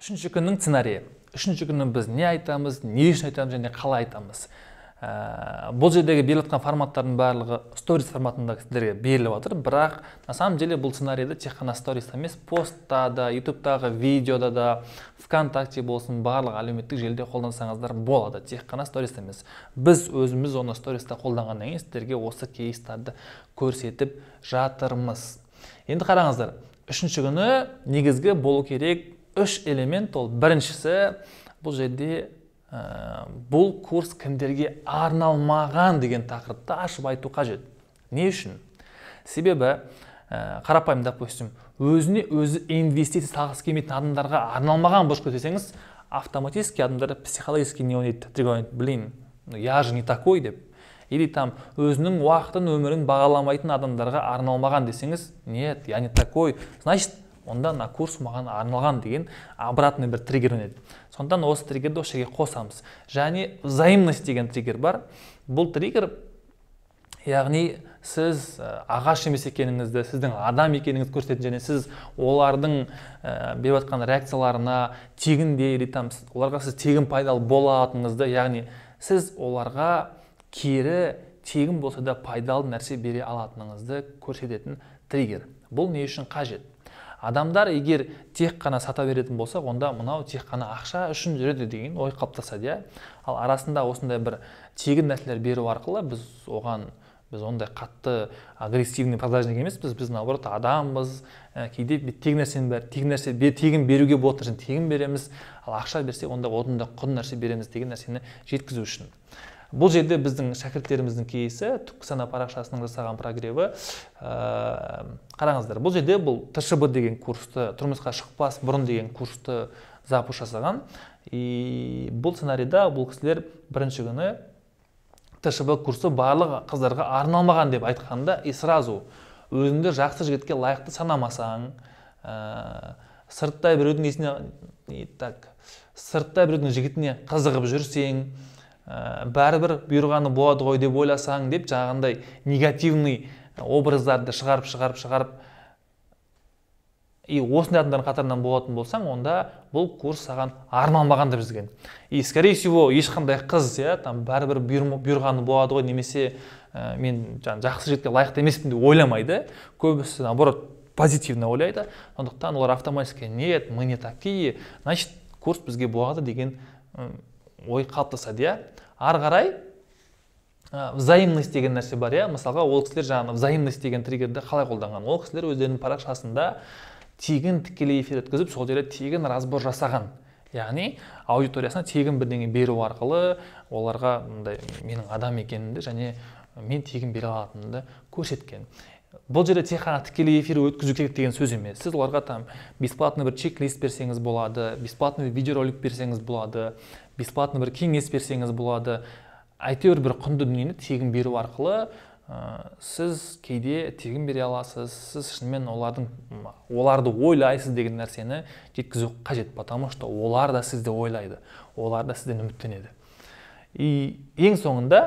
Үшінші күннің сценарийі. Үшінші күні біз не айтамыз, не үшін айтамыз және қалай айтамыз. Бұл жердегі беріліп жатқан форматтардың барлығы сторис форматында сіздерге беріліп жатыр, бірақ на самом деле бұл сценарийді тек қана сториста емес, постта да, ютубтағы видеода да, ВКонтакте болсын, барлық әлеуметтік желіде қолдансаңыздар болады, тек қана сториста емес. Біз өзіміз оны сториста қолданғаннан кейін сіздерге осы кейстарды көрсетіп жатырмыз. Енді қараңыздар, үшінші күні негізгі болу керек үш элемент. Ол біріншісі, бұл жерде бұл курс кімдерге арналмаған деген тақырыпты ашып айту қажет. Не үшін? Себебі қарапайым, допустим, өзіне өзі инвестиция салғысы келмейтін адамдарға арналмаған бұл десеңіз, автоматически адамдар психологически не ойлайды, триггер, блин, я же не такой деп. Или там өзінің уақытын, өмірін бағаламайтын адамдарға арналмаған десеңіз, нет, я не такой, значит, онда на курс маған арналған деген обратный бір триггер өнеді. Сондықтан осы триггерді осы жерге қосамыз. Және взаимность деген триггер бар. Бұл триггер, яғни сіз ағаш емес екеніңізді, сіздің адам екеніңізді көрсететін және сіз олардың беріп жатқан реакцияларына тегін де, или там оларға сіз тегін пайдалы бола алатыныңызды, яғни сіз оларға кері тегін болса да пайдалы нәрсе бере алатыныңызды көрсететін триггер. Бұл не үшін қажет? Адамдар егер тек қана сата беретін болса, онда мынау тек қана ақша үшін жүреді деген ой қалыптасады, иә. Ал арасында осындай бір тегін нәрселер беру арқылы біз оған, біз ондай қатты агрессивный продажник емеспіз, біз наоборот адамбыз. Кейде тегін нәрсенің бәрі, тегін нәрсе, тегін беруге болады, тегін береміз, ал ақша берсек, онда одан да құн нәрсе береміз деген нәрсені жеткізу үшін. Бұл жерде біздің шәкірттеріміздің кейсі, Түпкі сана парақшасының жасаған прогреві. Қараңыздар, бұл жерде бұл ТШБ деген курсты, тұрмысқа шықпас бұрын деген курсты запуск жасаған. И бұл сценарийда бұл кісілер бірінші күні ТШБ курсы барлық қыздарға арналмаған деп айтқанда, и сразу өзіңді жақсы жігітке лайықты санамасаң, сырттай біреудің несіне, так, сырттай біреудің жігітіне қызығып жүрсең, бәрібір бұйырғаны болады ғой деп ойласаң деп жаңағындай негативный образдарды шығарып, шығарып, шығарып, и осындай адамдардың қатарынан болатын болсаң, онда бұл курс саған арналмаған деп жазған. И скорее всего ешқандай қыз, иә, там бәрібір бұйырғаны болады ғой, немесе мен жақсы жігітке лайықты емеспін деп ойламайды. Көбісі наоборот позитивно ойлайды. Сондықтан олар автоматически нет, мы не такие, значит курс бізге болады деген ой қалыптасады, иә. Ары қарай взаимность деген нәрсе бар, иә. Мысалға, ол кісілер жаңағы взаимность деген триггерді қалай қолданған? Ол кісілер өздерінің парақшасында тегін тікелей эфир өткізіп, сол жерде тегін разбор жасаған. Яғни аудиториясына тегін бірдеңе беру арқылы оларға мындай менің адам екенімді және мен тегін бере алатынымды көрсеткен. Бұл жерде тек қана тікелей эфир өткізу керек деген сөз емес. Сіз оларға там бесплатный бір чек-лист берсеңіз болады, бесплатный видеоролик берсеңіз болады, бесплатный бір кеңес берсеңіз болады. Әйтеуір бір құнды дүниені тегін беру арқылы сіз кейде тегін бере аласыз, сіз шынымен оларды ойлайсыз деген нәрсені жеткізу қажет, потому что олар да сізді ойлайды, олар да сізден үміттенеді. И ең соңында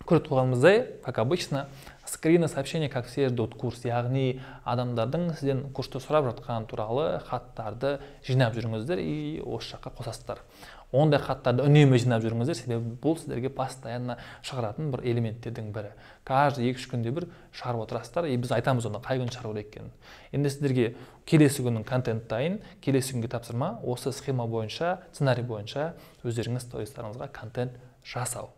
көріп тұрғанымыздай, как обычно, скрины сообщения, как все ждут курс, яғни адамдардың сізден курсты сұрап жатқан туралы хаттарды жинап жүріңіздер и осы жаққа қосасыздар. Ондай хаттарды үнемі жинап жүріңіздер, себебі бұл сіздерге постоянно шығаратын бір элементтердің бірі. Каждый 2-3 күнде бір шығарып отырасыздар, и біз айтамыз оны қай күні шығару керек екенін. Енді сіздерге келесі күннің контент дайын, келесі күнге тапсырма осы схема бойынша, сценарий бойынша өздеріңіз стористарыңызға контент жасау.